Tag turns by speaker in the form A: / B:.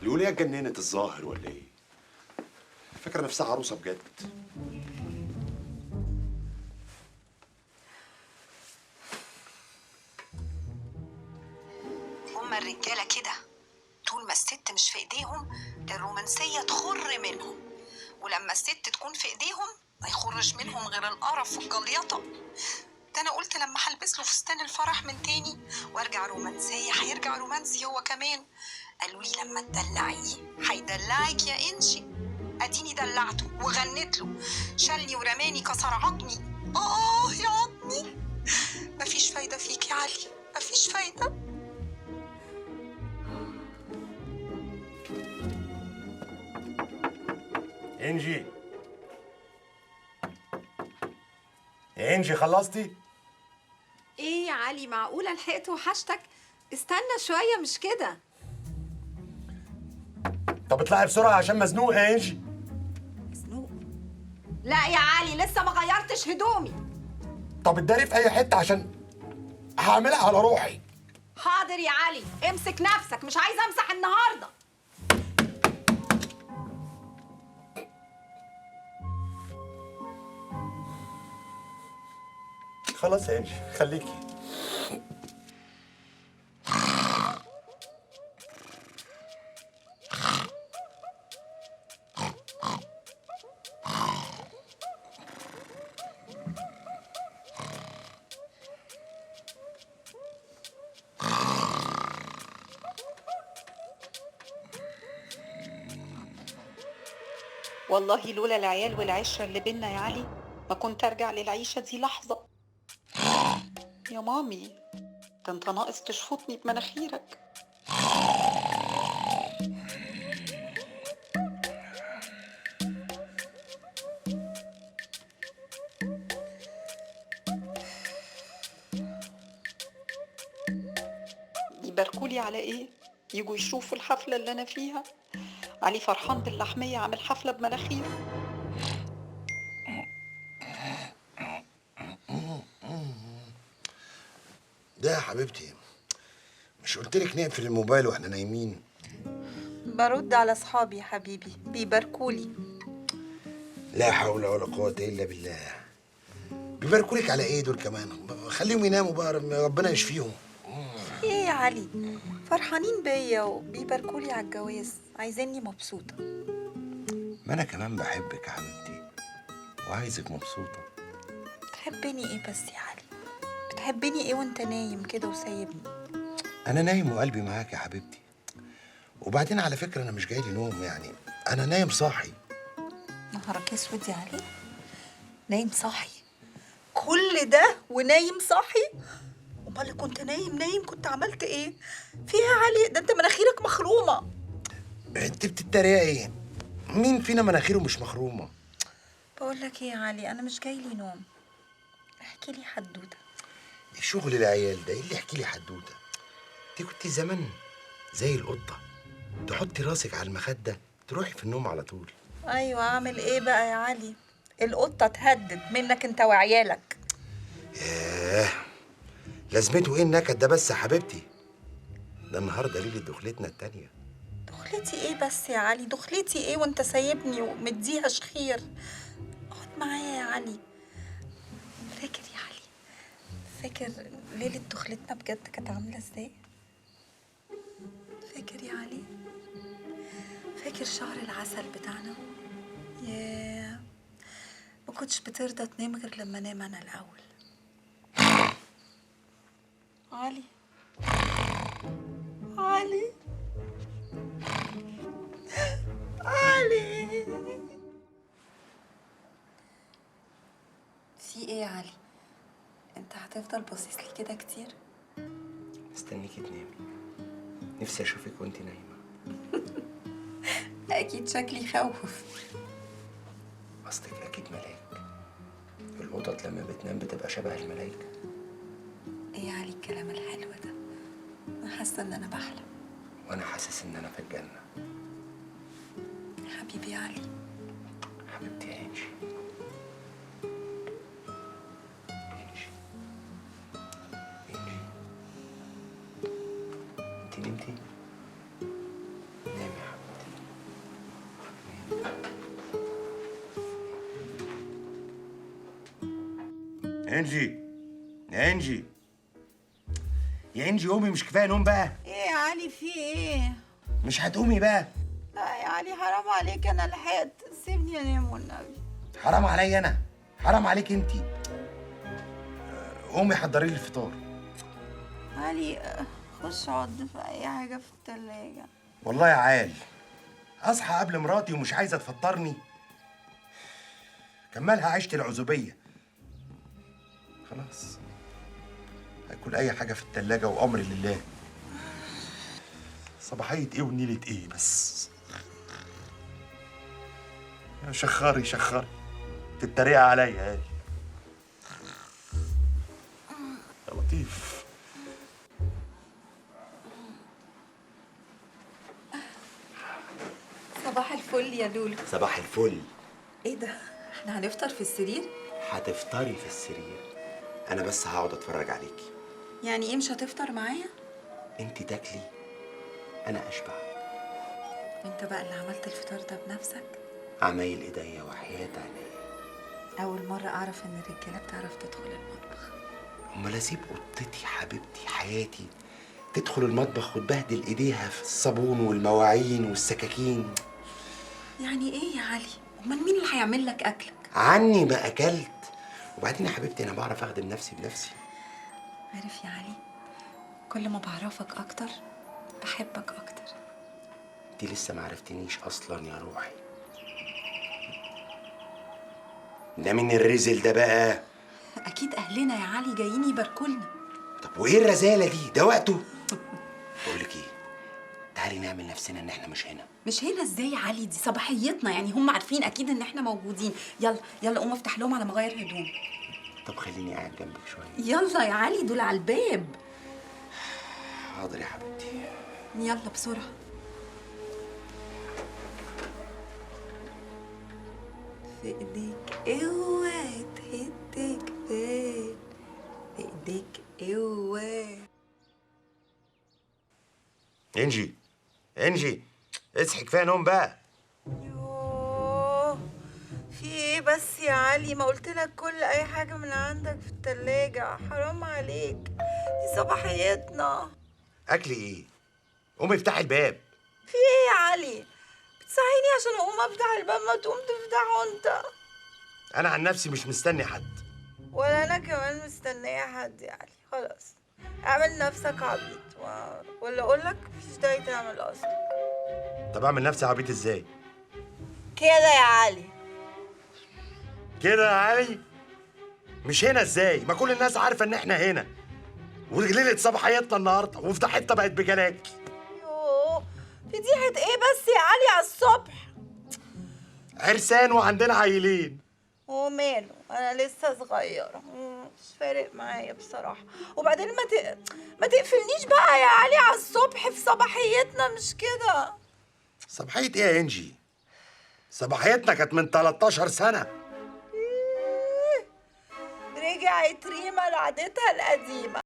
A: الولية اتجننت الظاهر ولا ايه؟ فاكرة نفسها عروسة بجد.
B: هما الرجالة كده، طول ما الست مش في ايديهم الرومانسية تخر منهم، ولما الست تكون في ايديهم ما يخرش منهم غير القرف والجليطة. ده انا قلت لما هلبس له فستان الفرح من تاني وارجع رومانسية هيرجع رومانسي هو كمان. قالوا لي لما تدلعيه هيدلعك يا انشي. اديني دلعته وغنيت له، شالني ورماني كسر عظمي. اه يا عظمي، مفيش فايدة فيك يا علي، مفيش فايدة.
A: انجي، يا انجي خلصتي؟
B: ايه يا علي، معقولة لحقت وحشتك؟ استنى شوية مش كده.
A: طب اطلعي بسرعة عشان مزنوق يا انجي.
B: مزنوق؟ لا يا علي لسه ما غيرتش هدومي.
A: طب اتداري في أي حتة عشان هعملها على روحي.
B: حاضر يا علي، امسك نفسك، مش عايزة امسح النهاردة.
A: خلاص يا انجي خليكي.
B: والله لولا العيال والعشرة اللي بينا يا علي ما كنت ارجع للعيشة دي لحظة. يا مامي ده انت ناقص تشفطني بمناخيرك. يباركولي على ايه؟ يجوا يشوفوا الحفلة اللي انا فيها. علي فرحان باللحمية عامل حفلة بمناخيره.
A: ده يا حبيبتي مش قلتلك نقفل الموبايل واحنا نايمين؟
B: برد على اصحابي يا حبيبي، بيباركولي.
A: لا حول ولا قوة الا بالله. بيباركولك على ايه دول كمان؟ خليهم يناموا بقى، ربنا يشفيهم.
B: ايه يا علي، فرحانين بيا وبيباركولي على الجواز، عايزيني مبسوطة.
A: ما انا كمان بحبك يا حبيبتي وعايزك مبسوطة.
B: بتحبني ايه بس يا علي؟ بتحبني ايه وانت نايم كده وسايبني؟
A: انا نايم وقلبي معاك يا حبيبتي. وبعدين على فكرة انا مش جاي لي نوم، يعني انا نايم صاحي.
B: نهارك اسود يا علي، نايم صاحي؟ كل ده ونايم صاحي؟ امال كنت نايم نايم كنت عملت ايه؟ فيها يا علي، ده انت مناخيرك مخرومه.
A: انت بتتريقي ايه؟ مين فينا مناخيره مش مخرومه؟
B: بقول لك ايه يا علي، انا مش جاي لي نوم. احكي لي حدوتة.
A: ايه شغل العيال ده؟ ايه اللي احكي لي حدوتة؟ انت كنت زمان زي القطة، تحطي راسك على المخدة تروحي في النوم على طول.
B: ايوه اعمل ايه بقى يا علي؟ القطة تهدد منك انت وعيالك.
A: ياه، لازمته ايه النكد ده بس يا حبيبتي؟ ده النهارده ليلة دخلتنا التانية.
B: دخلتي ايه بس يا علي؟ دخلتي ايه وانت سايبني ومديها شخير؟ اقعد معايا يا علي. فاكر يا علي، فاكر ليلة دخلتنا بجد كانت عاملة ازاي؟ فاكر يا علي؟ فاكر شهر العسل بتاعنا؟ ياه، ما كنتش بترضى تنام غير لما انام انا الاول. علي، علي، علي، في ايه يا علي؟ انت هتفضل باصص لي كده كتير؟
A: مستنيكي تنامي، نفسي اشوفك وانت نايمة.
B: اكيد شكلي يخوف.
A: اصلك اكيد ملاك. القطط لما بتنام بتبقى شبه الملايكه.
B: ايه يا علي الكلام الحلو ده؟ انا حاسه ان انا بحلم.
A: وانا حاسس ان انا في الجنة.
B: حبيبي يا علي.
A: حبيبتي يا انجي. انجي، انجي، انت نمتي؟ نامي يا حبيبتي. انجي، يا انجي، يا انجي قومي، مش كفاية نوم بقى؟
C: ايه يا علي في ايه؟
A: مش هتقومي بقى؟
C: لا يا علي حرام عليك، انا لحقت، سيبني انام والنبي.
A: حرام عليا انا؟ حرام عليك انتي. قومي حضري لي الفطار.
C: علي خش عض في اي حاجة في التلاجة.
A: والله يا عال، اصحى قبل مراتي ومش عايزه تفطرني. كملها عيشه العزوبيه. خلاص هاكل اي حاجة في التلاجة وامري لله. صباحية ايه ونيله ايه بس؟ يا شخاري شخاري، تتريق عليا يا لطيف.
C: صباح الفل يا لولو.
A: صباح الفل.
C: ايه ده؟ احنا هنفطر في السرير؟
A: هتفطري في السرير، انا بس هقعد اتفرج عليكي.
C: يعني ايه مش هتفطر معايا؟
A: انت تاكلي انا اشبع.
C: وانت بقى اللي عملت الفطار ده بنفسك؟
A: عمايل ايديا وحياة عينيا.
C: اول مرة اعرف ان الرجالة بتعرف تدخل المطبخ.
A: امال اسيب قطتي حبيبتي حياتي تدخل المطبخ وتبهدل ايديها في الصابون والمواعين والسكاكين؟
C: يعني ايه يا علي؟ امال مين اللي هيعمل لك اكلك؟
A: عني ما اكلت. وبعدين يا حبيبتي انا بعرف اخدم نفسي بنفسي.
C: عارف يا علي، كل ما بعرفك اكتر بحبك اكتر.
A: انت لسه ما عرفتنيش اصلا يا روحي. ده مين الرزل ده بقى؟
C: اكيد اهلنا يا علي جايين يباركولنا.
A: طب وايه الرزاله دي؟ ده وقته؟ بقول لك ايه، تعالي نعمل نفسنا ان احنا مش هنا.
C: مش هنا ازاي يا علي؟ دي صباحيتنا، يعني هم عارفين اكيد ان احنا موجودين. يلا يلا قوم افتح لهم على ما اغير هدوم.
A: طب خليني قاعد جنبك شوية.
C: يلا يا علي دول على الباب.
A: حاضر يا حبيبتي.
C: يلا بسرعة. في ايديك اوعى تهد جبال، في ايديك اوعى.
A: انجي، انجي اصحي، كفاية نوم بقى.
C: يوه في ايه بس يا علي؟ ما قلت لك كل اي حاجة من عندك في التلاجة، حرام عليك، دي صباحيتنا.
A: اكل ايه؟ قومي افتحي الباب.
C: في ايه يا علي؟ بتصحيني عشان اقوم افتح الباب؟ ما تقوم تفتحه انت.
A: انا عن نفسي مش مستني حد.
C: ولا انا كمان مستنيه حد يا علي. خلاص اعمل نفسك عبيط ولا اقول لك مفيش داعي تعمل اصلا.
A: طب اعمل نفسي عبيط ازاي؟
C: كده يا علي.
A: كده يا علي؟ مش هنا ازاي؟ ما كل الناس عارفه ان احنا هنا. وليلة صباحيتنا النهارده وفضحتنا بقت بجلاك.
C: يوه فضيحة ايه بس يا علي على الصبح؟
A: عرسان وعندنا عيلين.
C: وماله، انا لسه صغيرة مش فارق معايا بصراحة. وبعدين ما تقفلنيش بقى يا علي على الصبح في صباحيتنا، مش كده؟
A: صباحية ايه يا انجي؟ صباحيتنا كانت من 13 سنة.
C: إيه؟ رجعت ريما لعادتها القديمة.